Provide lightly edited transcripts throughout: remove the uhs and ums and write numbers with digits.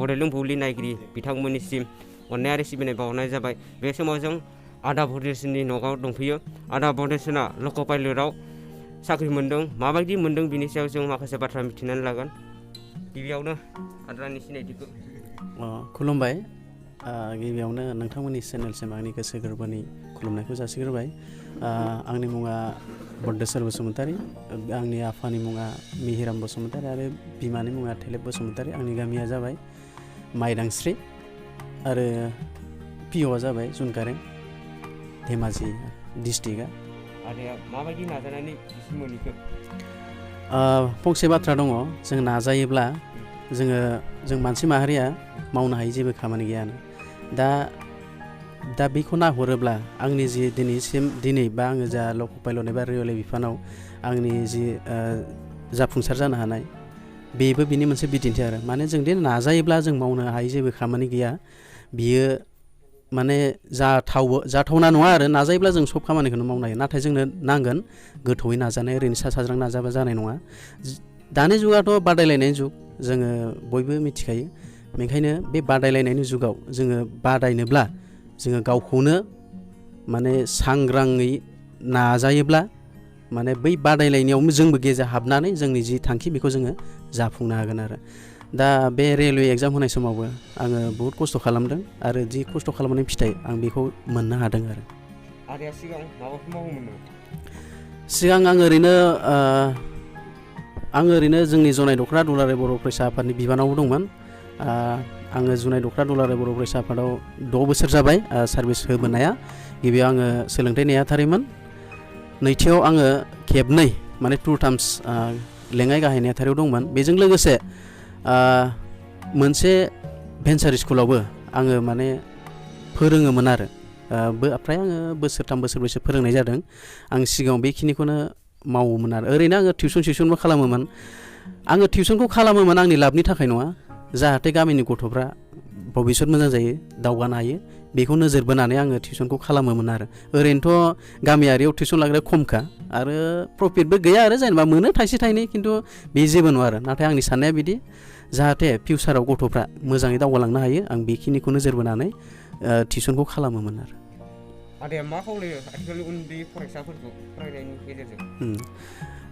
बड'लेण्ड बुब्लि नायगिरि बिथांमोननिसिम अननायारि सिबिनाय बावनाय जाबाय। बे समाव जों आदा भदेरसननि न'आव दंफैयो। आदा भदेरसना लक' पाइलटआव साख्रि मोन्दों, माबायदि मोन्दों बिनि सायाव जों माखासे बाथ्रा मिथिनानै लागोन। गिबियावनो आदानि सिनायथिखौ। खुलुमबाय। गिबियावनो नोंथांमोननि चेनेलसिम आंनि गोसो गोरबोनि खुलुमनायखौ जासिग्रोबाय। आंनि मुङा बद्रेश्वर बसुमतारी, आंनि आफानि मुङा मिहिराम बसुमतारी आरो बिमानि मुङा थेलेब बसुमतारी। आंनि गामिया जाबाय माइदांस्रि आरो पिअ'आ जाबाय जुनकारें, धेमाजि डिस्ट्रिक्टआ। आदाया माबायदि नाजानानै बिसिम मोनहैखो? फंसे बाथ्रा दङ, जों नाजायोब्ला जों मानसि माहारिया मावनो हायै जेबो खामानि गैयानो। दा बेखौ नाहरोब्ला आंनि जि दिनै बा आङो जा लक' पाइलट एबा रेलवे बिफानाव आंनि जि जाफुंसार जानो हानाय, बेबो बिनि मोनसे बिदिन्थि आरो। माने जों दि नाजायोब्ला जों मावनो हायै जेबो खामानि गैया, बियो माने जाथावना नङा आरो। नाजायोब्ला जों सब खामानिखौनो मावनो हायो, नाथाय जोंनो नांगोन गोथौयै नाजानाय। ओरैनो सा साज्रां नाजाबा जानाय नङा। दानि जुगाथ' बादायलायनायनि जुग, जोङो बयबो मिथिखायो। बेनिखायनो बे बादायलायनायनि जुगाव जोङो बादायनोब्ला जोङो गावखौनो माने सांग्राङै नाजायोब्ला माने बै बादायलायनायाव जोंबो गेजेर हाबनानै जोंनि जि थांखि बेखौ जोङो जाफुंनो हागोन आरो। दा बे रेलवे एग्जाम होनाय समावबो आङो बहुद खस्थ' खालामदों आरो जि खस्थ' खालामनायनि फिथाइ आं बेखौ मोननो हादों आरो। आदाया सिगां माबाफोर मावोमोन नामा? सिगां आङो ओरैनो जोंनि जनाय दख'रा दुलाराय बर' फरायसा आफादनि बिबानावबो दंमोन। आङो जुनाय दख'रा दुलाराय बर' फरायसा आफादाव 6 बोसोर जाबाय सार्भिस होबोनाया। गिबियाव आङो सोलोंथाइ नेहाथारिमोन, नैथियाव आङो खेबनै माने 2 टार्म्स लेङाइ गाहाय नेहाथारियाव दंमोन। बेजों लोगोसे मोनसे भेन्सार स्कुलावबो आङो माने फोरोङोमोन आरो। फ्राय आङो बोसोरथाम बोसोरब्रैसो फोरोंनाय जादों। आं सिगाङाव बेखिनिखौनो मावोमोन आरो। ओरैनो आङो टिउसनबो खालामोमोन। आङो टिउसनखौ खालामोमोन आंनि लाबनि थाखाय नङा, जाहाथे गामिनि गथ'फ्रा भबिसत मोजां जायो, दावगानो हायो, बेखौ नोजोर बोनानै आङो टिउसनखौ खालामोमोन आरो। ओरैनोथ' गामियारियाव टिउसन लाग्राया खमखा आरो प्रफिटबो गैया आरो, जेनेबा मोनो थाइसे थाइनै, खिन्थु बे जेबो नङा आरो। नाथाय आंनि साननाया बिदि, जाहाथे फिउचाराव गथ'फ्रा मोजाङै दावगालांनो हायो, आं बेखिनिखौ नोजोर बोनानै टिउसनखौ खालामोमोन आरो। आदाया मा खावलायो आथिखालनि उन्दै फरायसाफोरखौ फरायनायनि गेजेरजों?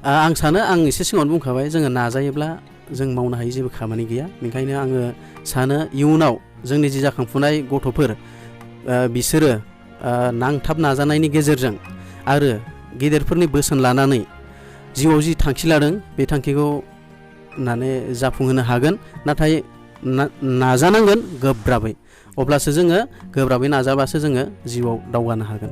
आं सानो, आं एसे सिगाङावनो बुंखाबाय, जोङो नाजायोब्ला जों मावनो हायै जेबो खामानि गैया। बेनिखायनो आङो सानो इयुनाव जोंनि जि जाखांफुनाय गथ'फोर, बिसोरो नांथाब नाजानायनि गेजेरजों आरो गेदेरफोरनि बोसोन लानानै जिउआव जि थांखि लादों बे थांखिखौ माने जाफुंहोनो हागोन। नाथाय नाजानांगोन गोब्राबै, अब्लासो जोङो गोब्राबै नाजाबासो जोङो जिउआव दावगानो हागोन।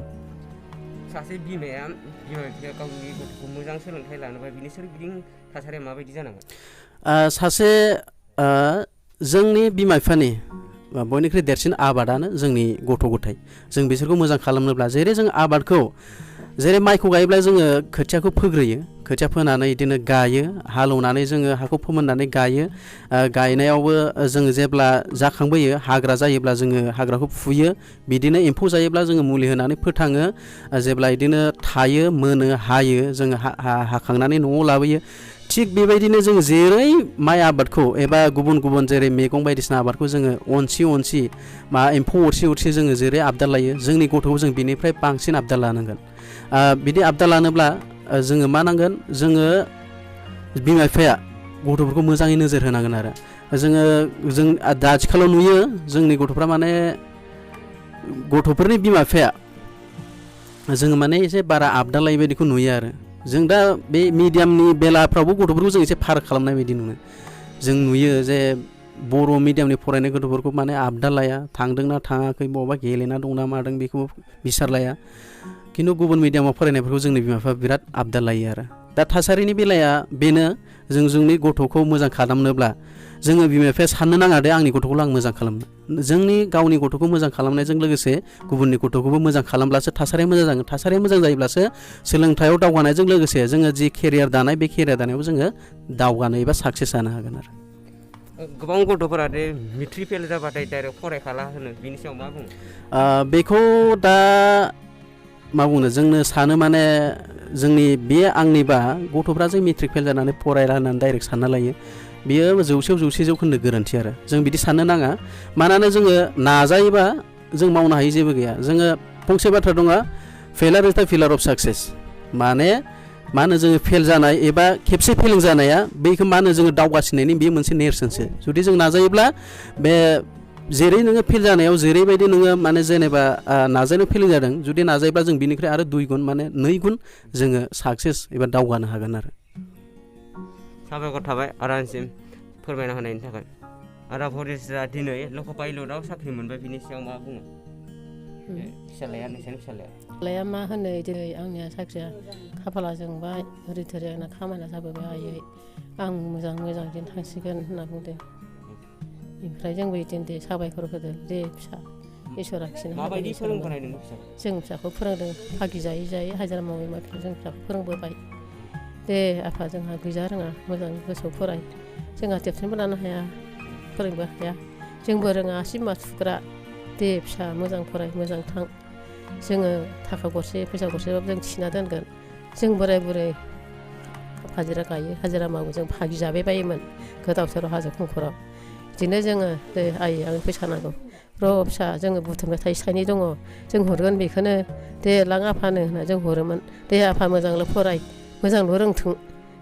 सासे बिमा बिफाया गावनि गथ'खौ मोजां सोलोंथाइ लानोबा बिनि सोरगिदिं थासारिया माबायदि जानांगोन? सासे जोंनि बिमा बिफानि बयनिख्रुइ देरसिन आबादानो जोंनि गथ' गथाय। जों बिसोरखौ मोजां खालामनोब्ला, जेरै जों आबादखौ, जेरै माइखौ गायोब्ला जोङो खोथियाखौ फोग्रोयो, खोथिया फोनानै बिदिनो गायो, हालेवनानै जोङो हाखौ फोमोननानै गायो। गायनायावबो जोङो जेब्ला जाखांबोयो, हाग्रा जायोब्ला जोङो हाग्राखौ फुयो, बिदिनो एम्फौ जायोब्ला जोङो मुलि होनानै फोथाङो। जेब्ला बिदिनो थायो, मोनो, हायो, जोङो हाखांनानै न'आव लाबोयो। थिग बेबायदिनो जों जेरै माइ आबादखौ एबा गुबुन गुबुन जेरै मैगं बायदिसिना आबादखौ जोङो अनसि एम्फौ अरसि जोङो जेरै आबदाल लायो, जोंनि गथ'खौ जों बिनिफ्राय बांसिन आबदाल लानांगोन। बिदि आबदाल लानोब्ला जोङो मा नांगोन, जोङो बिमा बिफाया गथ'फोरखौ मोजाङै नोजोर होनांगोन आरो। जों दा आथिखालाव नुयो जोंनि गथ'फ्रा माने गथ'फोरनि बिमा बिफाया जोङो माने एसे बारा आबदाल लायै बायदिखौ नुयो आरो। जों दा बे मिडियामनि बेलाफ्रावबो गथ'फोरखौ जों एसे फाराग खालामनाय बायदि जों नुयो जे बर' मिडियामनि फरायनाय गथ'फोरखौ माने आबदाल लाया, थांदोंना थाङाखै, बबावबा गेलेना दंना मादों बेखौ बिसार लाया। खिन्थु गुबुन मिडियामाव फरायनायफोरखौ जोंनि बिमा बिफाया बिराद आबदाल लायो आरो। दा थासारिनि बेलाया बेनो, जों जोंनि गथ'खौ मोजां खालामनोब्ला जोङो बिमा बिफाया साननो नाङा दे आंनि गथ'खौल' आं मोजां खालामनो। जोंनि गावनि गथ'खौ मोजां खालामनायजों लोगोसे गुबुननि गथ'खौबो मोजां खालामब्लासो थासारिया मोजां जागोन। थासारिया मोजां जायोब्लासो सोलोंथाइयाव दावगानायजों लोगोसे जोङो जि केरियार दानाय, बे केरियार दानायाव जोङो दावगानो एबा साक्सेस जानो हागोन आरो। गोबां गथ'फोरा दे मेट्रिक फेल जाबाथाय डाइरेक्ट फरायखाला होनो, बिनि सायाव मा बुङो? बेखौ दा मा बुंनो, जोंनो सानो माने जोंनि बे आंनिबा गथ'फ्रा जे मेट्रिक फेल जानानै फरायला होननानै डाइरेक्ट सानना लायो, बियो जौसेयाव 100 जौखोन्दो गोरोन्थि आरो जों बिदि साननो नाङा मानोना जोङो नाजायोबा जों मावनो हायै जेबो गैया जोङो फंसे बाथ्रा दङ फेलार इज द पिलार अफ साक्सेस माने मा होनो जोङो फेल जानाय एबा खेबसे फेलें जानाया बेखौ मा होनो जोङो दावगासिननायनि बेयो मोनसे नेरसोनसो जुदि जों नाजायोब्ला बे जेरै नोङो फेल जानायाव जेरैबायदि नोङो माने जेनेबा नाजानायाव फेलें जादों जुदि नाजायोब्ला जों बिनिख्रुइ आरो 2 गुन माने 2 गुन जोङो साक्सेस एबा दावगानो हागोन आरो साबायखर थाबाय आदानिसिम फोरमायना होनायनि थाखाय आदा भरेसआ दिनै लक' पाइलटआव साख्रि मोनबाय बिनि सायाव मा बुङो फिसालाया नोंसानि फिसालाया मा होनो दिनै आंनिया साख्रिया खाफाला जोंबाय ओरै थोरै आंना खामानिया जाबोबाय आयै आं मोजां थांसिगोन होनना बुंदों ओमफ्राय जोंबो बिदिनो दे साबायखर होदों दे फिसा इसोरा खिनो माबायदि फोरोंबोनाय नों फिसा जों फिसाखौ फोरोंदों फागि जायै जायै हाजिरा मावै मावै जों फिसाखौ फोरोंबोबाय दे आफा जोंहा गैजा रोङा मोजां गोसोआव फराय जोंहा टेबसनबो लानो हाया फोरोंबो हाया जोंबो रोङा सिमा थुग्रा दे फिसा मोजां फराय मोजां थां जोङो थाखा गरसे फैसा गरसेबाबो जों थिना दोनगोन जों बोराय बुरै हाजिरा गायो हाजिरा मावो जों फागि जाबाय बायोमोन गोदावसोराव हाजो खंखराव बिदिनो जोङो दे आयै आंनो फैसा नांगौ र' फिसा जोङो बुथुमबाय थाइसे थाइनै दङ जों हरगोन बेखौनो दे लां आफानो होनना जों हरोमोन दे आफा मोजांल' फराय मोजांल' रोंथों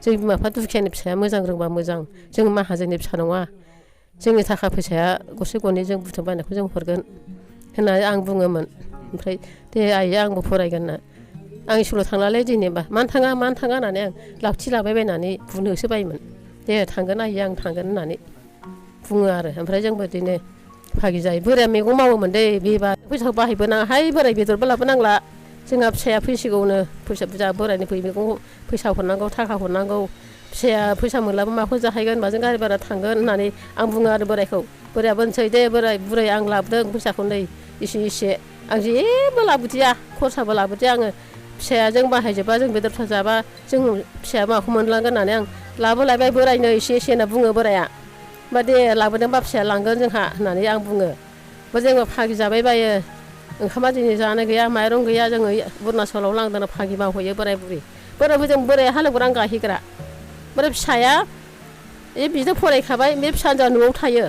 जों बिमा बिफा दुखियानि फिसाया मोजां रोंबा मोजां जों माहाजोननि फिसा नङा जोंनि थाखा फैसाया गरसे गरनै जों बुथुमबायनायखौ जों हरगोन होननानै आं बुङोमोन ओमफ्राय दे आयै आंबो फरायगोन होनना आं स्कुलाव थांलालै जेनेबा मानो थाङा होननानै आं लावथि लाबायबायनानै बुनो होसोबायोमोन दे थांगोन आयै आं थांगोन होननानै बुङो आरो ओमफ्राय जोंबो बिदिनो फागि जायो बोराया मैगं मावोमोन दे बेबा फैसाखौ बाहायबोनाङाहाय बोराय बेदरबो लाबोनांला जोंहा फिसाया फैसिगौनो फैसा बुरजा बोरायनो फै मैगं फैसा हरनांगौ थाखा हरनांगौ फिसाया फैसा मोनलाबो माखौ जाहैगोन माजों गारि भारा थांगोन होननानै आं बुङो आरो बोरायखौ बोरायाबो होनसै दे बोराय बुरै आं लाबोदों फैसाखौ नै इसे आं जेबो लाबोदिया खरसाबो लाबोदिया आङो फिसाया जों बाहायजोबा जों बेदर फिसा जाबा जों फिसाया माखौ मोनलांगोन होननानै आं लाबोलायबाय बोरायनो एसे होनना बुङो बोराया होमबा दे लाबोदोंबा फिसाया लांगोन जोंहा होननानै आं बुङो ओमफ्राय जोङो फागि जाबाय बायो ओंखामा दिनै जानो गैया माइरं गैया जोङो अरुणाचलाव लांदों फागि मावहैयो बोराय बुरैजों बोराया हालेवग्रा आं गायहैग्रा ओमफ्राय फिसाया बिदिनो फरायखाबाय बे फिसाजोआ न'आव थायो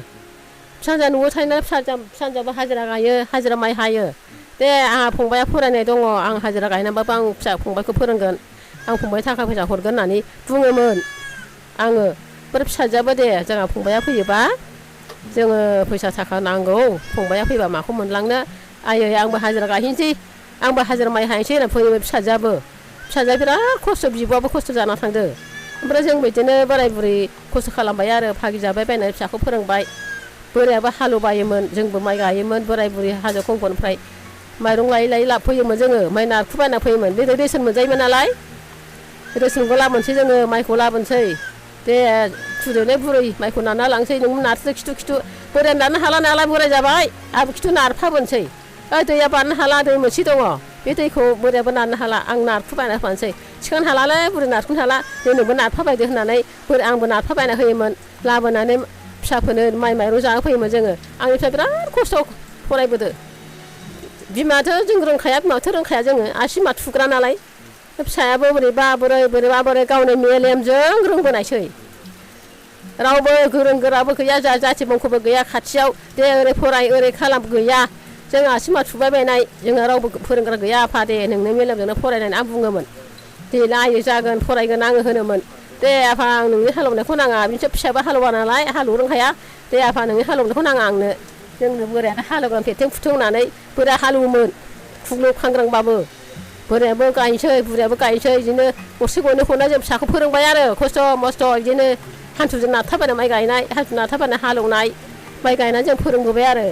फिसाजोआ न'आव थायोना फिसाजोआबो हाजिरा गायो हाजिरा माइ हायो दे आंहा फंबाया फरायनाय दङ आं हाजिरा गायनानैबाबो आं फिसा फंबायखौ फोरोंगोन आं फंबाय थाखा फैसा हरगोन होननानै बुङोमोन आङो ओमफ्राय फिसाजोआबो दे जोंहा फंबाया फैयोबा जोङो फैसा थाखा नांगौ फंबाया फैबा माखौ मोनलांनो आयै आंबो हाजिरा गायहैनोसै आंबो हाजिरा माइ हायनोसै होनना फैयोमोन फिसाजोआबो बिराद खस्थ' बिब'आबो खस्थ' जाना थांदों ओमफ्राय जों बिदिनो बोराय बुरै खस्थ' खालामबाय आरो फागि जाबाय बायनानै फिसाखौ फोरोंबाय बोरायाबो हालेवबायोमोन जोंबो माइ गायोमोन बोराय बुरै हाजो खंखरनिफ्राय माइरं लायै लाबोफैयोमोन जोङो माइ नारखु बायना फैयोमोन बे रेसन मोनजायोमोन नालाय रेसनखौ लाबोनोसै जोङो माइखौ लाबोनोसै दे थुदोलै बुरै माइखौ नारना लांसै नों नारसो खिथु बोराया नारनो हाला नालाय बोराय जाबाय आंबो खिथु नारफाबोनोसै दैया बारनो हाला दै मोनसे दङ बे दैखौ बोरायाबो नारनो हाला आं नारखुबायना होफानोसै थिखांनो हालालै बुरै नारखुनो हाला नोंबो नारफाबायदो होननानै आंबो नारफाबायना होयोमोन लाबोनानै फिसाफोरनो माइ माइरं जाहो फैयोमोन जोङो आंनिफ्राय बिराद खस्थ' फरायबोदो बिमायाथ' जों रोंखाया बिमायाथ' रोंखाया जोङो आसिमा थुग्रा नालाय फिसायाबो बोरैबा बोरै गावनि मेलेमजों रोंबोनायसै रावबो गोरों गोराबो गैया जाथि बंख'बो गैया खाथियाव दे ओरै फराय ओरै खालाम गैया जों आसिमा थुबाय बायनाय जोंहा रावबो फोरोंग्रा गैया आफा दे नोंनो मेलेमजोंनो फरायनानै आं बुङोमोन दे आयै जागोन फरायगोन आङो होनोमोन दे आफा आं नोंनि हालेवनायखौ नाङा बिनिसो फिसायाबो हालेवा नालाय हालेवनो रोंखाया दे आफा नोंनि हालेवनायखौ नाङा आंनो जोंनो बोरायानो हालेवग्रा फेथें फुथुं होननानै बोराया हालेवोमोन खुग्लु खांग्रांबाबो बोरायाबो गायनोसै बुरैयाबो गायनोसै बिदिनो गरसे गरनै हरना जों फिसाखौ फोरोंबाय आरो खस्थ' मस्थ' बिदिनो हान्थुजों नारथाबायना माइ गायनाय हान्थुजों नारथाबायना हालेवनाय माइ गायनानै जों फोरोंबोबाय आरो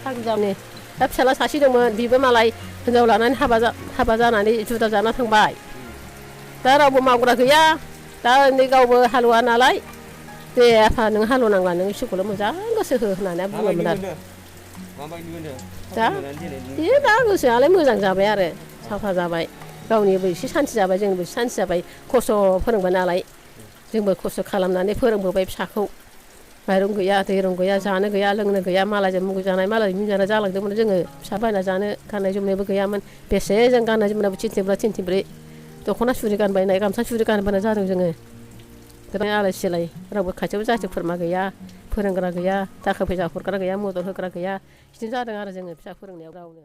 हागिजावनि दा फिसाला सासे दंमोन बिबो मालाय हिनजाव लानानै हाबा जानानै जुदा जाना थांबाय दा रावबो मावग्रा गैया दा नै गावबो हालेवा नालाय दे आफा नों हालेवनांला नों स्कुलाव मोजां गोसो हो होननानै बुङोमोन आरो दा गोसोआलाय मोजां जाबाय आरो साफा जाबाय गावनिबो एसे सान्थि जाबाय जोंबो एसे सान्थि जाबाय खस्थ' फोरोंबाय नालाय जोंबो खस्थ' खालामनानै फोरोंबोबाय फिसाखौ माइरं गैया दैरं गैया जानो गैया लोंनो गैया मालायजों मुगै जानाय मालायजों मिजानाय जालांदोंमोन जोङो फिसा बायना जानो गाननाय जोमनायबो गैयामोन बेसे जों गाननाय जोमनायबो थिनथिब्रा थिनथिब्रै दख'ना सुरि गानबायनाय गामसा सुरि गानबोनाय जादों जोङो गोबां आलाय सिलाय रावबो खाथियाव जाथि खुरमा गैया फोरोंग्रा गैया थाखा फैसा हरग्रा गैया मदद होग्रा गैया बिदिनो जादों आरो जोङो फिसा फोरोंनायाव गावनो